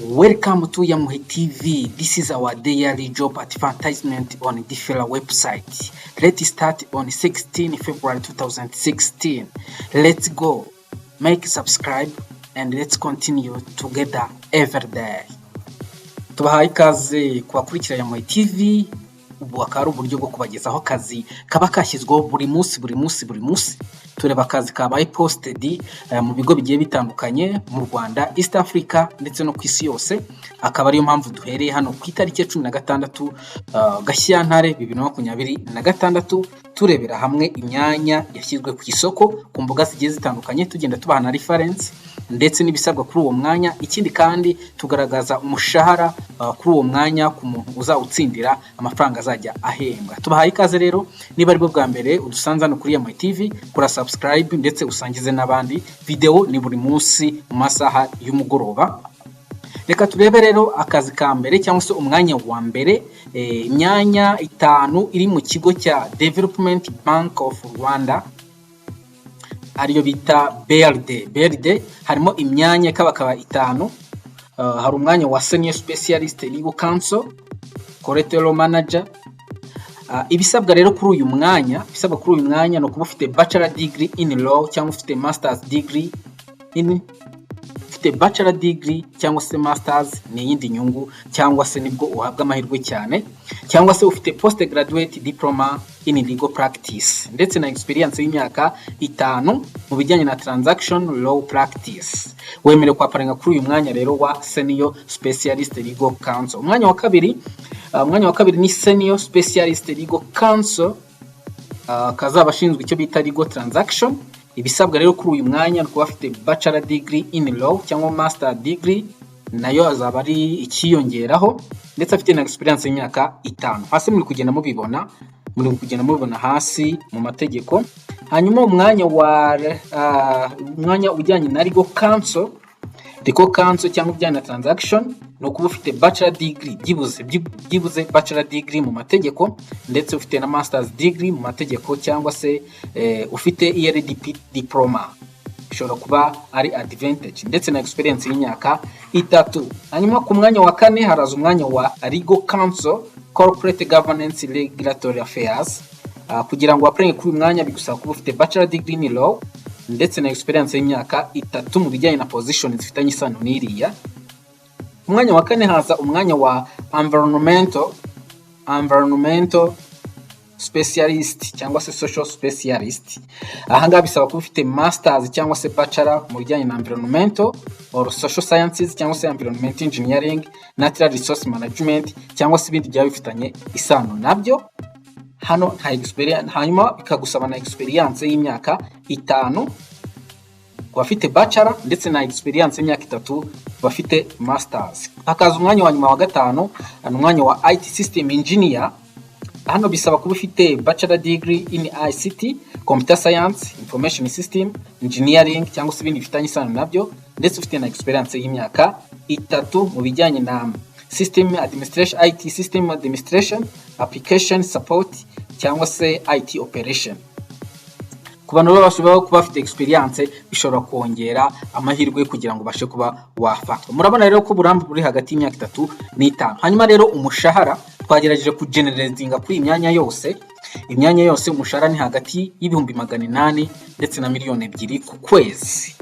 Welcome to Yamuhe TV. This is our daily job advertisement on Differa website. Let's start on 16 February 2016. Let's go. Make subscribe and let's continue together every day. Tubahaye ikaze ku bakurikira Yamuhe TV. Ubu akaba ari uburyo bwo kubagezaho akazi kaba kashyizweho buri munsi, buri munsi, buri munsi. Tureba akazi kabaye posted mu bigo bigiye bitandukanye mu Rwanda, East Africa ndetse no ku isi yose. Akaba ariyo mpamvu duhereye hano ku itariki ya 16 Gashyantare 2026, turebera hamwe imyanya yashyizwe ku isoko ku mbuga zigiye zitandukanye, tugenda tubaha na reference ndetse n'ibisabwa kuri uwo mwanya. Ikindi kandi, tugaragaza umushahara kuri uwo mwanya ku muntu uzawutsindira, amafaranga azajya ahembwa. Tubahaye ikaze rero. Niba aribwo bwa mbere udusanze hano kuri Yamuhe TV, kora subscribe ndetse usangize n'abandi. Video ni buri munsi mu masaha y'umugoroba. Reka turebe rero akazi ka mbere cyangwa se umwanya wa mbere, imyanya itanu iri mu kigo cya Development Bank of Rwanda, ariyo bita BRD. BRD harimo imyanya ikabakaba itanu. Hari umwanya wa senior specialist legal counsel, collateral manager. Ibisabwa rero kuri uyu mwanya, ibisabwa kuri uyu mwanya ni ukuba ufite bachelor degree in law cyangwa ufite masters degree in, ufite bachelor degree cyangwa se masters ni iyindi nyungu, cyangwa se nibwo uhabwa amahirwe cyane, cyangwa se ufite post graduate diploma in legal practice ndetse na experience y'imyaka 5 mu bijyanye na transaction law practice, wemerewe kwapplyinga kuri uyu mwanya rero wa senior specialist legal counsel. Umwanya wa kabiri ni senior specialist legal counsel, kazaba ashinzwe icyo bita legal transaction. Ibisabwa rero kuri uyu mwanya ni ukuba afite bachelor degree in law cyangwa master degree, nayo azaba ari ikiyongeraho, ndetse afite na experience y'imyaka 5. Hasi muri kugenda mubibona, muri kugenda mubibona hasi mu mategeko. Hanyuma umwanya ujyanye na legal counsel, legal counsel cyangwa ujyanye na transaction, ni ukuba ufite bachelor degree, byibuze bachelor degree mu mategeko, ndetse ufite na masters degree mu mategeko, cyangwa se ufite ELDP diploma bishobora kuba ari advantage, ndetse na experience y'imyaka 3. Hanyuma ku mwanya wa kane haraza umwanya wa legal counsel, corporate governance, regulatory affairs. Kugira ngo wapplyinge kuri uyu mwanya bigusaba kuba ufite bachelor degree in law ndetse na experience y'imyaka 3 mu bijyanye na position zifitanye isano n'iriya. Ku mwanya wa kane haza umwanya wa environmental specialist cyangwa se social specialist. Ahangaha bisaba kuba ufite masters cyangwa se bachelor mu bijyanye na environmental or social sciences, cyangwa se environment engineering, natural resource management, cyangwa se ibindi byaba bifitanye isano nabyo. Hano nta experience. Hanyuma bikagusaba na experience y'imyaka 5 ku bafite bachelor, ndetse na experience y'imyaka 3 ku bafite masters. Hakaza umwanya wa nyuma wa gatanu, ni umwanya wa IT system engineer. Hano bisaba kuba ufite bachelor degree in ICT, computer science, information system engineering, cyangwa se ibindi bifitanye isano nabyo, ndetse ufite na experience y'imyaka 3 mu bijyanye na system administration, IT system administration, application support, cyangwa se IT operation. Ku bantu baba bashobora kuba bafite experience, bishobora kongera amahirwe kugira ngo ubashe kuba wafatwa. Murabona rero ko uburambe buri hagati y'imyaka 3 n'5. Hanyuma rero umushahara twagerageje kugeneralizinga kuri iyi myanya yose, imyanya yose, umushahara ni hagati y'800,000 ndetse na miliyoni 2 ku kwezi.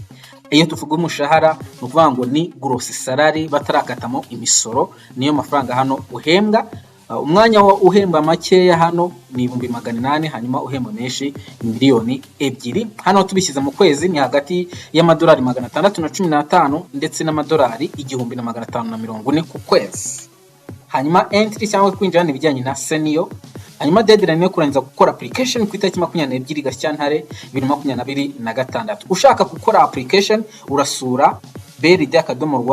Iyo tuvuga umushahara, ni ukuvuga ngo ni gross salary batarakatamo imisoro, niyo mafaranga hano uhembwa. Umwanya wo uhemba makeya hano ni 800,000, hanyuma uhemba menshi ni miliyoni 2. Hano tubishyize mu kwezi ni hagati y'amadolari 615 ndetse n'amadolari 1540 ku kwezi. Hanyuma entry cyangwa kwinjira ni ibijyanye na senior. Hanyuma deadline yo kurangiza gukora application ku itariki 22 Gashyantare 2026. Ushaka gukora application urasura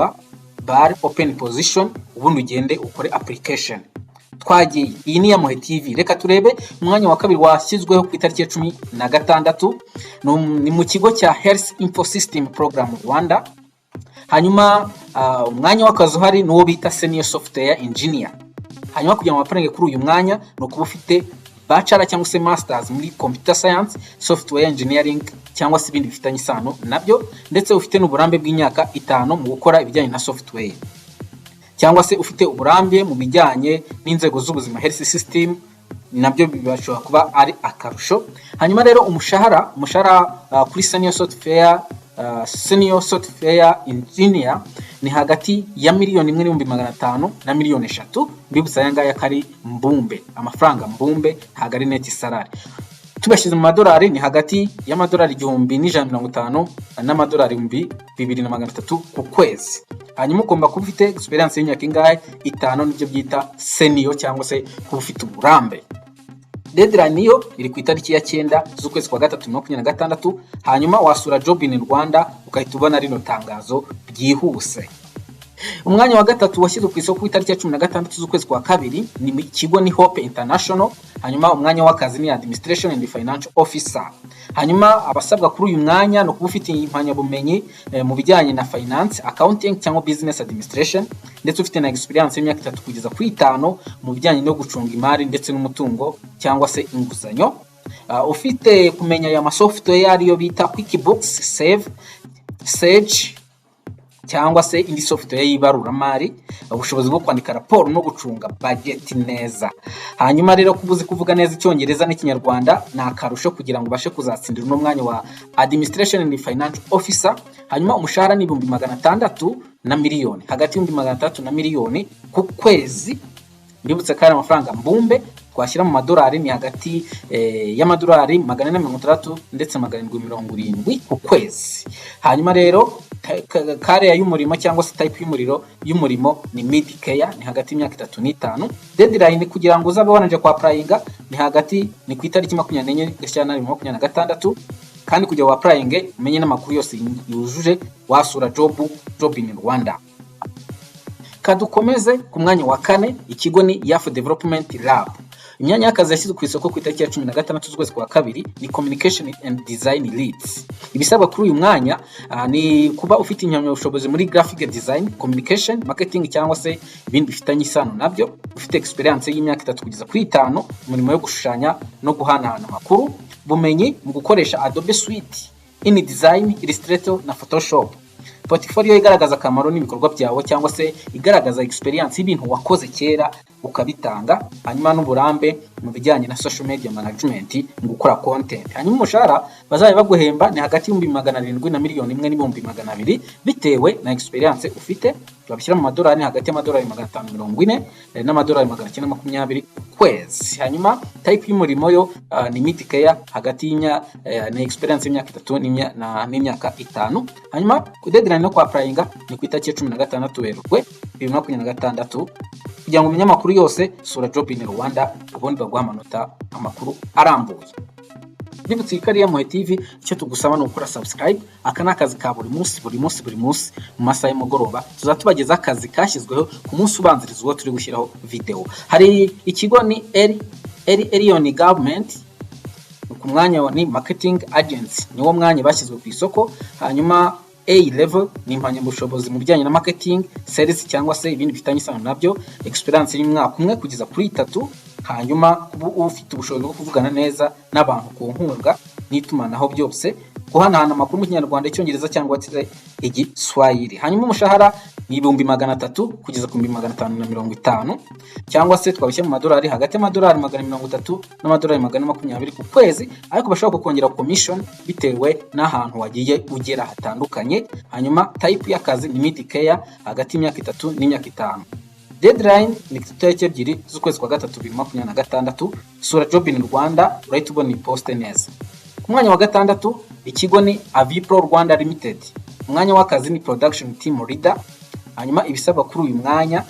brd.rw/open position, ubundi ugende ukore application. Twagiye, iyi ni Yamuhe TV. Reka turebe umwanya wa kabiri washyizweho ku itariki ya 16, ni mu kigo cya Health Info System Program Rwanda. Hanyuma umwanya w'akazi uhari ni uwo bita senior software engineer. Hanyuma kugira ngo wapplyinge kuri uyu mwanya ni ukuba ufite bachelor cyangwa se masters muri computer science, software engineering, cyangwa se ibindi bifitanye isano nabyo, ndetse ufite n'uburambe bw'imyaka 5 mu gukora ibijyanye na software. Cyangwa se ufite uburambe mu bijyanye n'inzego z'ubuzima, health system, nabyo bishobora kuba ari akarusho. Hanyuma rero umushahara kuri senior software engineer ni hagati ya 1,500,000 na 3 miliyoni. Mbibutsa, aya ngaya ko ari mbumbe, amafaranga mbumbe, ntabwo ari net salary. Tubashyize mu madolari ni hagati y'amadolari 1,150 n'amadolari 2,300 ku kwezi. Hanyuma ugomba kuba ufite experience y'imyaka ingahe? 5, nibyo byita senior cyangwa se kuba ufite uburambe. Deadline yo iri ku itariki ya 9 z'ukwezi kwa gatatu 2026. Hanyuma wasura Job in Rwanda ugahita ubona rino tangazo byihuse. Umwanya wa gatatu washyizwe ku isoko ku itariki ya 16 z'ukwezi kwa kabiri ni mu kigo ni Hope International. Hanyuma umwanya w'akazi ni administration and financial officer. Hanyuma abasabwa kuri uyu mwanya ni ukuba ufite impamyabumenyi mu bijyanye na finance, accounting cyangwa business administration, ndetse ufite na experience y'imyaka 3 kugeza kuri 5 mu bijyanye no gucunga imari ndetse n'umutungo cyangwa se inguzanyo. Ufite kumenya aya masoftware ariyo bita QuickBooks, Save, Sage cyangwa se indi software y'ibaruramari, ubushobozi bwo kwandika raporo no gucunga budget neza. Hanyuma rero kuba uzi kuvuga neza Icyongereza n'Ikinyarwanda ni akarusho kugira ngo ubashe kuzatsindira uno mwanya wa administration and financial officer. Hanyuma umushahara ni 600,000 na miliyoni, hagati ya 600,000 na miliyoni ku kwezi. Mbibutse ko ari amafaranga mbumbe, twashyira mu madolari ni hagati y'amadolari 460 ndetse 770 ku kwezi. Hanyuma rero career y'umurimo cyangwa se type y'umurimo ni mid career, ni hagati y'imyaka 3 n'itanu. Deadline kugira ngo uzabe warangije kwa applyinga ni ku itariki 24 Gashyantare 2026. Kandi kugira ngo applyinge umenye n'amakuru yose yujuje, wasura Job in Rwanda. Kadukomeze ku mwanya wa kane, ikigo ni Yafu Development Lab. Imyanya y'akazi yashyizwe ku isoko ku itariki ya 16 z'ukwezi kwa kabiri ni communication and design leads. Ibisabwa kuri uyu mwanya ni kuba ufite impamyabushobozi muri graphic design, communication, marketing cyangwa se ibindi bifitanye isano nabyo, ufite experience y'imyaka 3 kugeza kuri 5 mu mirimo yo gushushanya no guhanahana amakuru, bumenyi mu gukoresha Adobe Suite, InDesign, Illustrator na Photoshop, portfolio igaragaza akamaro n'ibikorwa byawe cyangwa se igaragaza experience y'ibintu wakoze kera ukabitanga, hanyuma n'uburambe mu bijyanye na social media management mu gukora content. Hanyuma umushahara bazajya baguhemba ni hagati ya 700,000 na 1,200,000 bitewe na experience ufite. Babishyira mu madolari ni hagati y'amadolari 540 n'amadolari 920 ku kwezi. Hanyuma type y'umurimo yo ni mid career, hagati na experience y'imyaka 3 n'imyaka 5. Hanyuma ku deadline no kwa applyinga ni ku itariki ya 16 Werurwe 2026. Kugira ngo umenye amakuru yose, sura Job in Rwanda, ubundi baguha amanota amakuru arambuye. Mbibutse ko ari Muhe TV, icyo tugusaba ni ugukora subscribe. Aka ni akazi ka buri munsi, buri munsi, buri munsi mu masaha y'umugoroba tuzaba tubagezaho akazi kashyizweho ku munsi ubanziriza uwo turi gushyiraho video. Hari ikigo ni Elion Government, ku mwanya ni marketing agency, niwo mwanya bashyizwe ku isoko. Hanyuma A level ni impamyabushobozi mu bijyanye na marketing, sales cyangwa se ibindi bifitanye isano nabyo, experience y'umwaka 1 kugeza kuri 3, hanyuma kuba ufite ubushobozi bwo kuvugana neza n'abantu ku nkunga n'itumanaho byose, guhanahana amakuru mu Kinyarwanda, Icyongereza cyangwa se Igiswahili. Hanyuma umushahara ni 300,000 kugeza ku 550,000, cyangwa se twabishyira mu madolari hagati y'amadolari 130 n'amadolari 420 ku kwezi, ariko bashobora kukongera commission bitewe n'ahantu wagiye ugera hatandukanye. Hanyuma type y'akazi ni mid career, hagati y'imyaka 3 n'imyaka 5. Deadline ni itariki 2 z'ukwezi kwa gatatu 2026. Sura Job in Rwanda urahita ubona iyi poste neza. Ku mwanya wa gatandatu, ikigo ni Avipro Rwanda Limited. Umwanya w'akazi ni production team leader. Hanyuma ibisabwa kuri uyu mwanya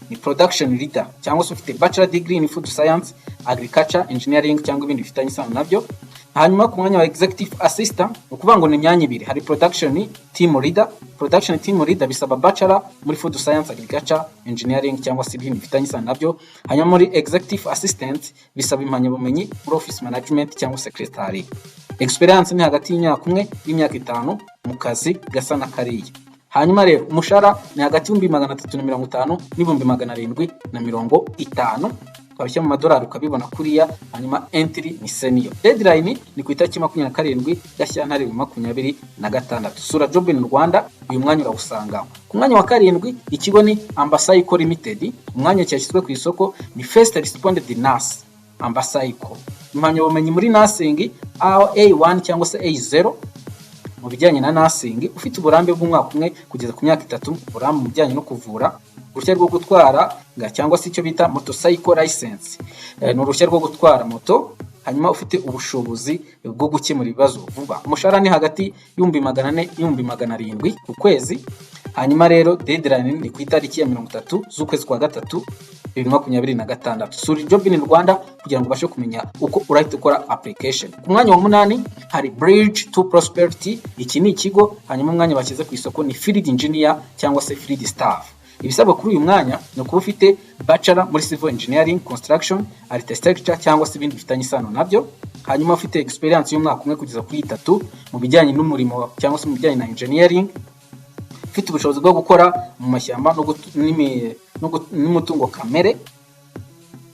ni production leader cyangwa se ufite bachelor degree in food science, agriculture, engineering cyangwa ibindi bifitanye isano nabyo. Hanyuma ku mwanya wa executive assistant, ni ukuvuga ngo ni imyanya ibiri, hari production team leader. Production team leader bisaba bachelor muri food science, agriculture, engineering cyangwa se ibindi bifitanye isano nabyo. Hanyuma muri executive assistant bisaba impamyabumenyi muri office management cyangwa secretary. Experience ni hagati y'imyaka 1 n'imyaka 5 mu kazi gasa na kariya. Hanyuma rero umushahara ni hagati ya 350,000 n'750,000. Twabishyira mu madolari ukabibona kuriya. Hanyuma entry ni senior. Deadline ni ku itariki 27 Gashyantare 2026. Sura Job in Rwanda, uyu mwanya urawusangaho. Ku mwanya wa karindwi, ikigo ni Ambacycle Limited. Umwanya cyashyizwe ku isoko ni first responder nurse. Ambacycle, impamyabumenyi muri nursing A1 cyangwa se A0 mu bijyanye na nursing, ufite uburambe bw'umwaka umwe kugeza ku myaka 3, uburambe mu bijyanye no kuvura, uruhushya rwo gutwara cyangwa se icyo bita motorcycle license, ni uruhushya rwo gutwara moto, hanyuma ufite ubushobozi bwo gukemura ibibazo vuba. Umushahara ni hagati y'400,000 n'700,000 ku kwezi. Hanyuma rero deadline ni ku itariki ya 30 z'ukwezi kwa gatatu 2026. Sura Job in Rwanda kugira ngo ubashe kumenya uko urahita ukora application. Ku mwanya wa munani hari Bridge to Prosperity. Iki ni ikigo, hanyuma umwanya bashyize ku isoko ni field engineer cyangwa se field staff. Ibisabwa kuri uyu mwanya ni ukuba ufite bachelor muri civil engineering, construction, architecture cyangwa se ibindi bifitanye isano nabyo, hanyuma ufite experience y'umwaka umwe kugeza kuri itatu mu bijyanye n'umurimo cyangwa se mu bijyanye na engineering, ufite ubushobozi bwo gukora mu mashyamba n'umutungo kamere.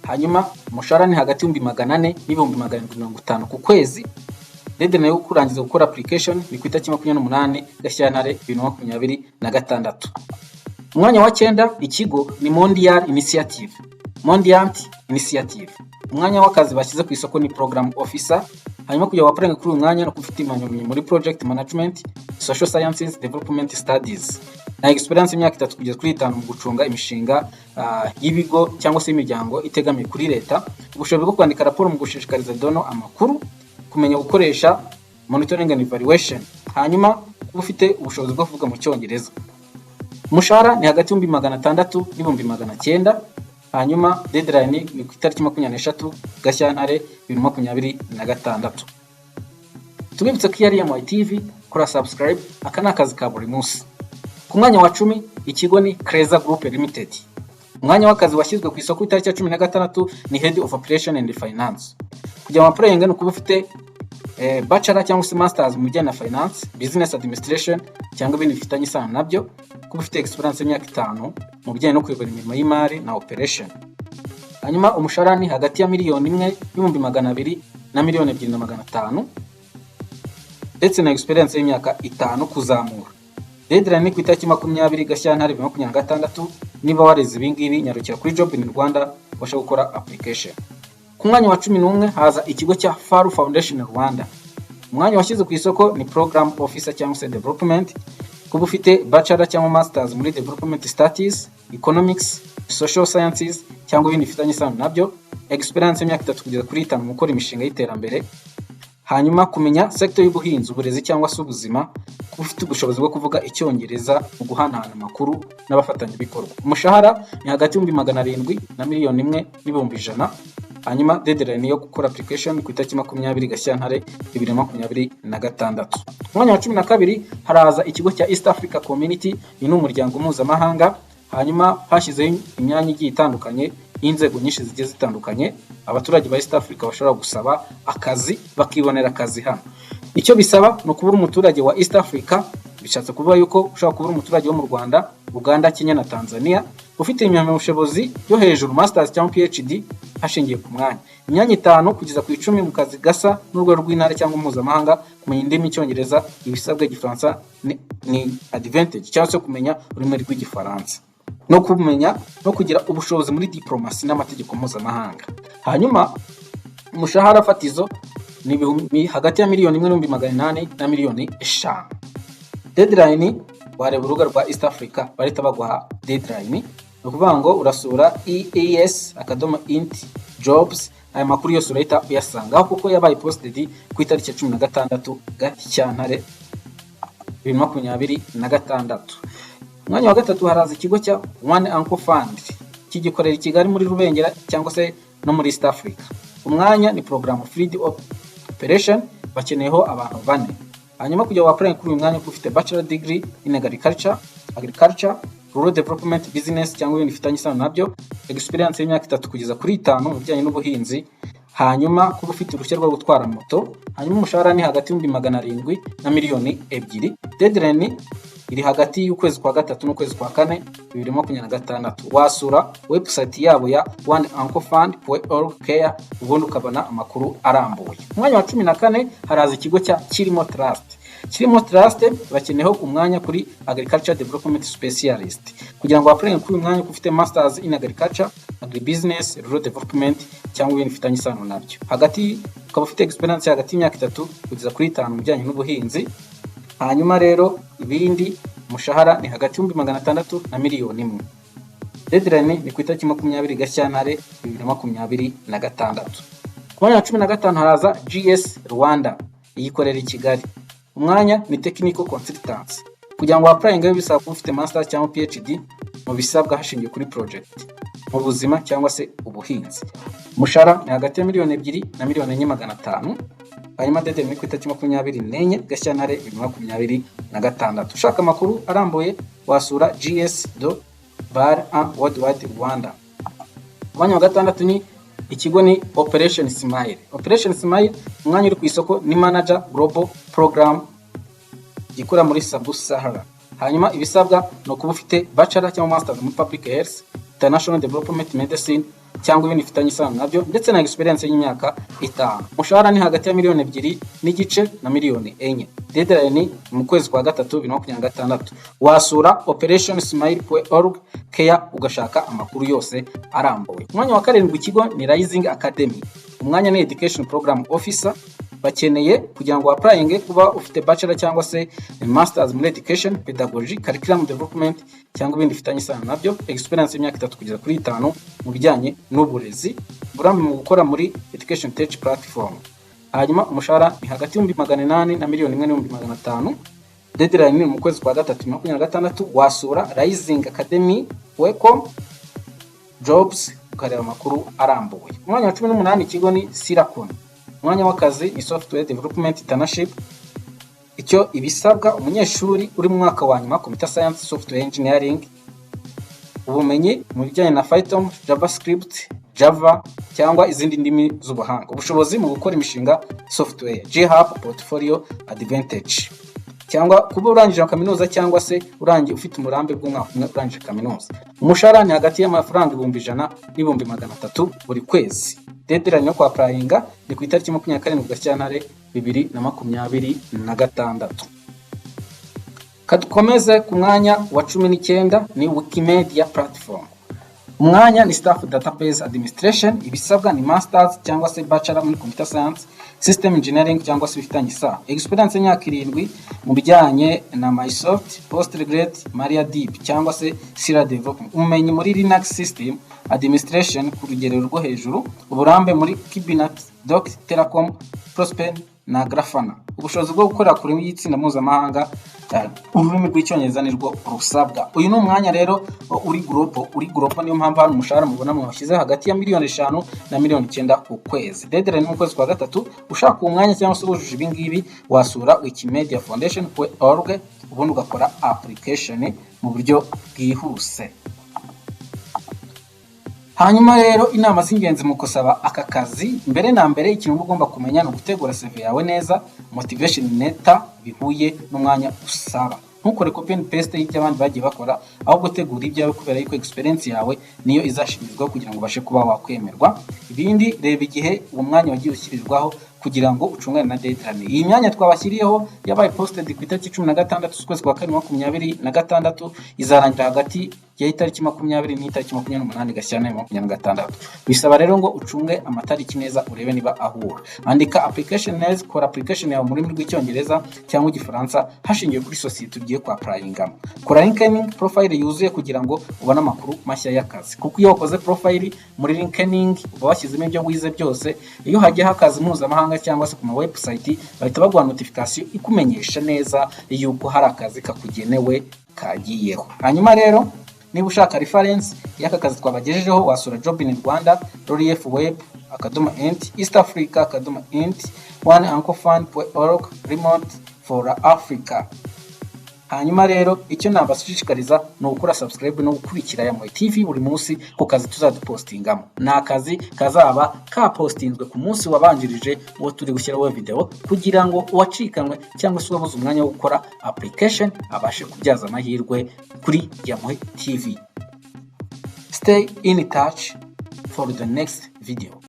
Hanyuma umushahara ni hagati y'400,000 n'750,000 ku kwezi. Deadline yo kurangiza gukora application ni ku itariki 28 Gashyantare 2026. Umwanya wa cyenda, ikigo ni Mondial Initiative, Mondiant Initiative. Umwanya w'akazi bashyize ku isoko ni program officer. Hanyuma kugira ngo wa-applyinge kuri uyu mwanya no ufite impamyabumenyi muri project management, social sciences, development studies na experience y'imyaka 3 kugeza kuri 5 mu gucunga imishinga y'ibigo cyangwa se imiryango itegamiye kuri leta, ubushobozi bwo kwandika raporo mu gushishikariza donor amakuru, kumenya gukoresha monitoring and evaluation, hanyuma kuba ufite ubushobozi bwo kuvuga mu Cyongereza. Umushahara ni hagati y'600,000 n'900,000. Hanyuma deadline ni ku itariki 23 Gashyantare 2026. Tubibutse ko iyo ari MY TV, kora subscribe, aka ni akazi ka buri munsi. Ku mwanya wa 10, ikigo ni Kreza Group Limited. Umwanya w'akazi washyizwe ku isoko itariki ya 16 ni Head of Operation and Finance. Kugira ngo wa-applyinge ni ukuba ufite bachelor cyangwa se masters mu bijyanye na finance, business administration cyangwa ibindi bifitanye isano nabyo, kuba ufite experience y'imyaka 5 mu bijyanye no kuyobora imirimo y'imari na operation. Hanyuma umushahara ni hagati ya 1,200,000 na 2,500,000, ndetse na experience y'imyaka 5 kuzamura. Deadline ni ku itariki 20 Gashyantare 2026. Niba warize ibi ngibi, nyarukira kuri Job in Rwanda ubashe gukora application. Ku mwanya wa 11 haza ikigo cya Faru Foundation Rwanda. Umwanya washyize ku isoko ni program officer cyangwa se development, kuba ufite bachelor cyangwa masters muri development studies, economics, social sciences cyangwa ibindi bifitanye isano nabyo, experience y'imyaka 3 kugeza kuri 5 mu gukora imishinga y'iterambere, hanyuma kumenya sector y'ubuhinzi, uburezi cyangwa se ubuzima, kuba ufite ubushobozi bwo kuvuga Icyongereza mu guhanahana amakuru n'abafatanyabikorwa. Umushahara ni hagati y'700,000 na 1,100,000. Hanyuma deadline yo gukora application ku itariki 20 Gashyantare 2026. Ku mwanya wa 12 haraza ikigo cya East Africa Community. Uyu ni umuryango mpuzamahanga. Hanyuma hashyizeho imyanya igiye itandukanye y'inzego nyinshi zigiye zitandukanye. Abaturage ba East Africa bashobora gusaba akazi, bakibonera akazi hano. Icyo bisaba ni ukuba uri umuturage wa East Africa, bishatse kuvuga yuko ushobora kuba uri umuturage wo mu Rwanda, Uganda, Kenya na Tanzania, ufite impamyabushobozi yo hejuru, masters cyangwa PhD, hashingiwe ku mwanya. Imyanya 5 kugeza ku 10 mu kazi gasa n'urwego rw'intara cyangwa mpuzamahanga, kumenya indimi Icyongereza, ibisabwa, Igifaransa ni advantage, cyangwa se kumenya ururimi rw'Igifaransa no kumenya no kugira ubushobozi muri diplomasi n'amategeko mpuzamahanga. Hanyuma umushahara fatizo ni hagati ya 1,800,000 na 5,000,000. Deadline, wareba urubuga rwa East Africa, bahita baguha deadline. Ni ukuvuga ngo urasura eas.int jobs, aya makuru yose urahita uyasangaho kuko yabaye posted ku itariki ya 16 Gashyantare 2026. Umwanya wa gatatu haraza ikigo cya One Uncle Fund, kigikorera i Kigali muri Rubengera cyangwa se no muri East Africa. Umwanya ni program field operation, bakeneyeho abantu bane. Hanyuma kugira wa-applyinge kuri uyu mwanya, kuba ufite bachelor degree in agriculture, rural development, business cyangwa ibindi bifitanye isano nabyo, experience y'imyaka 3 kugeza kuri 5 mu bijyanye n'ubuhinzi, hanyuma kuba ufite uruhushya rwo gutwara moto. Hanyuma umushahara ni hagati y'700,000 na 2,000,000. Deadline Iri hagati y'ukwezi kwa gatatu n'ukwezi kwa kane 2026. Wasura website yabo ya oneankofund.org care, ubundi ukabona amakuru arambuye. Umwanya wa 14 haraza ikigo cya Kirimo Trust. Kirimo Trust bakeneyeho umwanya kuri Agriculture Development Specialist. Kugira ngo apply kuri uyu mwanya, ufite Masters in Agriculture, Agribusiness, Rural Development cyangwa ibintu bifitanye isano nabyo. Hagati ukaba ufite experience hagati y'imyaka 3 kugeza kuri 5 mu bijyanye n'ubuhinzi. Hanyuma rero ibindi, umushahara ni hagati y'ibihumbi 600 na miliyoni 1. Deadline ni ku itariki 20 Gashyantare 2026. Ku mwanya wa 15 haraza GS Rwanda, iyikorera i Kigali. Umwanya ni Technical Consultants. Kugira ngo applyinge bisaba kuba ufite Master cyangwa PhD mu bisabwa hashingiwe kuri project mu buzima cyangwa se ubuhinzi. Umushahara ni hagati ya miliyoni 2 na miliyoni 4 500. Hanyuma deadline ni ku itariki 24 Gashyantare 2026. Ushaka amakuru arambuye wasura gs do bar a worldwide Rwanda. Umwanya wa gatandatu ni ikigo ni Operation Smile. Operation Smile, umwanya uri ku isoko ni Manager Global Program gikora muri Sub Sahara. Hanyuma ibisabwa ni ukuba ufite Bachelor cyangwa Masters muri Public Health, International Development, Medicine cyangwa ibindi bifitanye isano nabyo, ndetse na experience y'imyaka 5. Umushahara ni hagati ya miliyoni 2.5 na miliyoni 4. Deadline ni mu kwezi kwa gatatu 2026. Wasura operationsmile.org care ugashaka amakuru yose arambuye. Umwanya wa karindwi, ikigo ni Rising Academy. Umwanya ni Education Program Officer. Bakeneye kugira ngo applyinge kuba ufite Bachelor cyangwa se Masters muri Education, Pedagogy, Curriculum Development cyangwa ibindi bifitanye isano nabyo, experience y'imyaka 3 kugeza kuri 5 mu bijyanye n'uburezi, uburambe mu gukora muri education tech platform. Hanyuma umushahara ni hagati y'ibihumbi 800 na miliyoni 1.5 n'ibihumbi 500. Deadline ni mu kwezi kwa gatatu 2026. Wasura Rising Academy welcome jobs ukareba amakuru arambuye. Umwanya wa 18, ikigo ni Silicon. Umwanya w'akazi ni Software Development Internship. Icyo ibisabwa, umunyeshuri uri mu mwaka wa nyuma Computer Science, Software Engineering, ubumenyi mu bijyanye na Python, JavaScript, Java cyangwa izindi ndimi z'ubuhanga, ubushobozi mu gukora imishinga software, GitHub portfolio advantage, cyangwa kuba urangije kaminuza cyangwa se urangiye ufite umurambe bw'umwaka umwe urangije kaminuza. Umushahara ni hagati y'amafaranga 100,000 n'ibihumbi 300 buri kwezi. Deadline yo kwapplyinga ni ku itariki 27 Gashyantare 2026. Kadukomeze ku mwanya wa 19, ni Wikimedia Platform. Umwanya ni Staff Database Administration. Ibisabwa ni Masters cyangwa se Bachelor muri Computer Science, System Engineering cyangwa se bifitanye isano, experience y'imyaka 7 mu bijyanye na Microsoft, Postgres, MariaDB cyangwa se Sira Development, ubumenyi muri Linux System Administration ku rugero rwo hejuru, uburambe muri Kubernetes, Docker, Terraform, Postman na Grafana, ubushobozi bwo gukorera kure y'itsinda mpuzamahanga, ururimi rw'Icyongereza nirwo rusabwa. Uyu ni umwanya rero uri global, uri global. Niyo mpamvu hano umushahara mubona mwashyize hagati ya miliyoni 5 na miliyoni 9 ku kwezi. Deadline ni mu kwezi kwa gatatu. Ushaka uwo mwanya cyangwa se wujuje ibi ngibi, wasura Wikimedia Foundation org, ubundi ugakora application mu buryo bwihuse. Hanyuma rero inama z'ingenzi mu gusaba aka kazi: mbere na mbere, ikintu uba ugomba kumenya ni ugutegura CV yawe neza, motivation letter bihuye n'umwanya usaba. Ntukore copy and paste y'ibyo abandi bagiye bakora, ahubwo tegura ibyawe, kubera yuko experience yawe niyo izashingirwaho kugira ngo ubashe kuba wakwemerwa. Ibindi, reba igihe uwo mwanya wagiye ushyirirwaho kugira ngo ucungane na deadline. Iyi myanya twabashyiriyeho yabaye posted ku itariki 16 z'ukwezi kwa kane 26, izarangira hagati y'itariki 20 n'itariki 28 Gashyantare 26. Bisaba rero ngo ucunge amatariki neza, urebe niba ahura. Andika application neza, kora application yawe mu rurimi rw'Icyongereza cyangwa Igifaransa hashingiwe kuri sosiyete ugiye kwapplyingamo. Kora LinkedIn profile yuzuye kugira ngo ubone amakuru mashya y'akazi, kuko iyo wakoze profile muri LinkedIn uba washyizemo ibyo wize byose. Iyo hagiyeho akazi mpuzamahanga cyangwa se ku ma website, bahita baguha notification ikumenyesha neza yuko hari akazi kakugenewe kagiyeho. Hanyuma rero niba ushaka reference y'aka kazi twabagejejeho, wasura Job in Rwanda, Relief Web akadomo int, East Africa akadomo int, One Uncle Fund org, Remote for Africa. Hanyuma rero, icyo nabashishikariza ni ugukora subscribe no gukurikira Yamuhe TV buri munsi ku kazi tuzadupostingamo. Ni akazi kazaba kapostinzwe ku munsi wabanjirije uwo turi gushyiraho video, kugira ngo uwacikanwe cyangwa se uwabuze umwanya wo gukora application abashe kubyaza amahirwe kuri Yamuhe TV. Stay in touch for the next video.